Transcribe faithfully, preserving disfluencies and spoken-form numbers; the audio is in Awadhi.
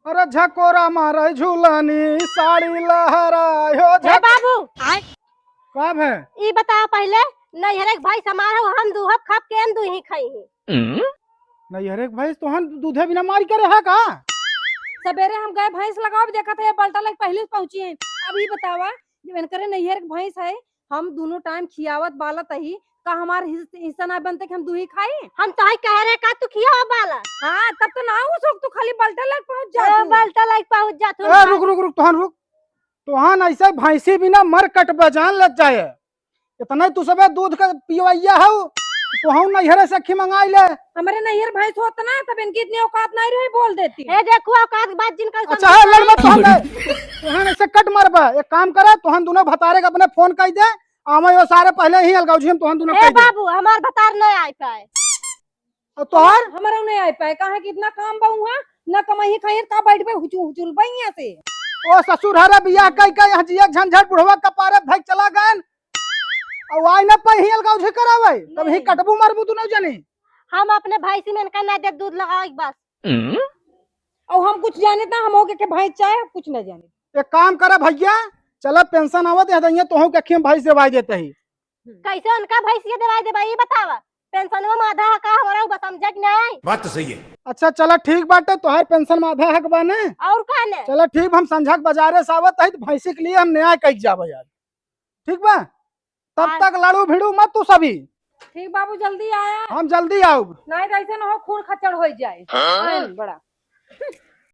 अरे झकोरा मारे झूलनी, साड़ी लहराए हो हे झक- बाबू, आय। का भे? ई बता पहिले, नैहरे के भैंस हमार हो, हम दूहब खाब के हम दूही खाई ही। नैहरे के भैंस तोहन दूधे बिना मारी करे है का? सबेरे हम गए भैंस लगावे, देखत है बल्टा लग पहिले से पहुंची है। अब ई बतावा, जब इनकरे नैहर के भैंस है, हम दोनों टाइम खियावत बालत ही, का हमार हिस-, हिस्सा ना बनते कि हम दूही खाई? हम तो है कह रहे का तू खियावा बाला। हाँ, तब तो ना हो सक, तू खाली बल्टा लग पहुंच ए, जाती। बल्टा लग पहुंच जात ए, हूँ। रुक, रुक, रुक, तोहन रुक। तोहन ऐसे भैंसी बिना मर कटबे जान लग जाए। इतना ही तू सबे दूध के पियवैया हऊ, तोहू नैहरे से अखी मंगाई ले। हमारे नैहर भैंस होत ना, तब इनकी इतनी औकात नहीं रही, बोल देती। ए, देखो, औकात के बात जिनका अच्छा समझ है, लड़ मत में। तोहन दे। तोहन ऐसे कट मरबे। एक काम करे, तोहन दोनों भतारे के अपने फोन कर दे, आवे वो सारे पहले ही अलगाव जी हम तोहन दोनों ए कह दे। बाबू, हमार भतार नहीं आ पाए। और तोहर? हमारा नहीं आ पाए, कहाँ कि इतना काम बा उहाँ, ना कमाई खाई, का बैठ पे हुचु-, हुचुल बा यहाँ से। ओ ससुर, हरे बियाह कई कई यहाँ जिया झंझट बुढ़वा कपारे धक चला गए। और आई ना पाई ही अलगाव जी करावे, तब ही नहीं। कटबू मरबू दोनों जनी। हम अपने भैंसी में इनका ना दे दूध लगावे के बस। और हम कुछ जाने ना, हम हो के, के भैंस चाहे, हम कुछ ना जाने। एक काम करे भैया, चला पेंशन आवत है, तो तोहू के अखियाँ भैंस देवाई देते ही। कैसे उनका भैंसिया देवाई देबा, ई बतावा। पेंशनवा में आधा हक हमरा ऊपर समझे कि नहीं? बात तो सही है। अच्छा चला ठीक बाटे, तोहार पेंशन में आधा हक बा ने। और का ने? चला ठीक, हम संझा के बाजारे से आवत है, तो भैंसी के लिए हम न्याय कइके जाबे यार। ठीक बा? तब हाँ। तक लड़ू भिड़ू मत तू सभी। ठीक बाबू, जल्दी आया। हम जल्दी आउब। नहीं तो ऐसे ना हो, खून खच्चड़ हो जाए। हाँ। बड़ा।